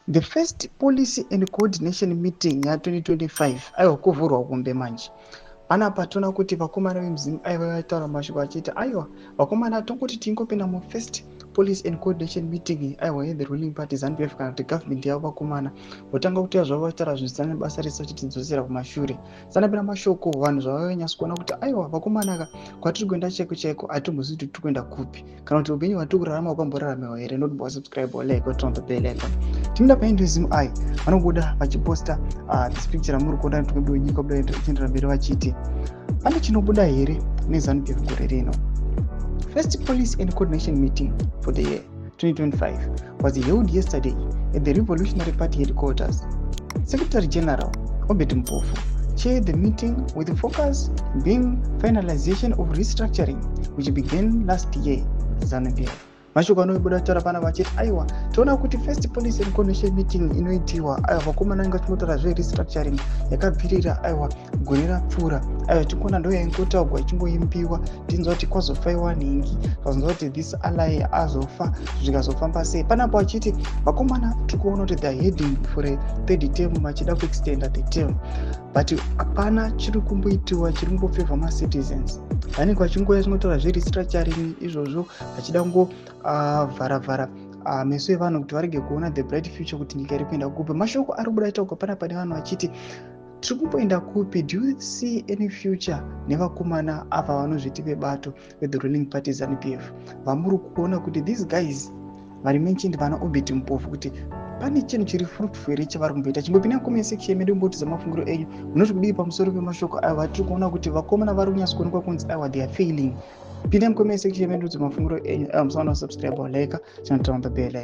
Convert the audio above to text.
The first policy and coordination meeting ya2025, aiwa, kuvhurwa kumbe manje. Panapa toona kuti vakomana vemuZim aiva vataura mashoko achiiti, aiwa vakomana, tongoti tingopinda mufirst policy and coordination meeting, aiwa, yethe ruling party ZANU PF kana kuti government yavo. Vakomana votanga kutouya zvavo vachitaura zvisina nebasa rese, vachitidzosera kumashure. Sanapinda mashoko, vanhu zvavanyatso kuona kuti, aiwa vakomana ka, kwatiri kuenda chaiko chaiko hatimbozivi kuti tiri kuenda kupi, kana kuti upenyu hwatiri kurarama hwakamboraramiwa here. Nokuti wasubscribe, like, turn on the bell icon. Timida paindozimu ai vanobuda vachiposta this picture ramuri kuona, mutungamiri wenyika buda ichiendera mberi vachiti pane chinobuda here neZANU PF gore rino. First policy and coordination meeting for the year 2025 was held yesterday at the Revolutionary Party headquarters. Secretary General Obert Mpofu chaired the meeting, with the focus being finalization of restructuring which began last year. ZANU PF mashoko anobuda taura pana vachiti, aiwa, toona kuti first policy and coordination meeting inoitiwa, aiwa, vakomana inga tingotaura zverestructuring yakabvirira, aiwa, gore rapfuura. Aiwa, tikuona ndo yaingotaurwa, ichingoimbiwa, tinzwa kuti kwazofaiwa nhingi, twazonzwa kuti this ally azofa, zvikazofamba sei. Panapo vachiti vakomana tiri kuona kuti they are heading for a third term, vachida kuextenda the term, but hapana chiri kumboitiwa chiri kumbofavor macitizens. Vanenge vachingoya chingotaura zverestructuring izvozvo, vachida kungovharavhara meso evanhu kuti varege kuona the bright future, kuti nyika iri kuenda kupi. Mashoko ari kubuda itaurwa pana pane vanhu vachiti tiri kumboenda kupi? Do you see any future nevakomana ava vanozviti vebato vethe ruling party ZANU PF, vamuri kuona kuti these guys vari mentioned, vana Obert Mpofu, kuti pane chinhu chiri fruitful here chavari kumboita? Chimbopinda comment section medu, mbotiza mafungiro enyu. Munoti kudii pamusoro pemashoko ayo vatiri kuona kuti vakomana vari kunyatso kuonekwa kunzi, aiwa, they are failing? Pinda mucomment section medu, mafungiro enyu. Aiwa, musaona subscribe, like, channel, turn on the bell icon.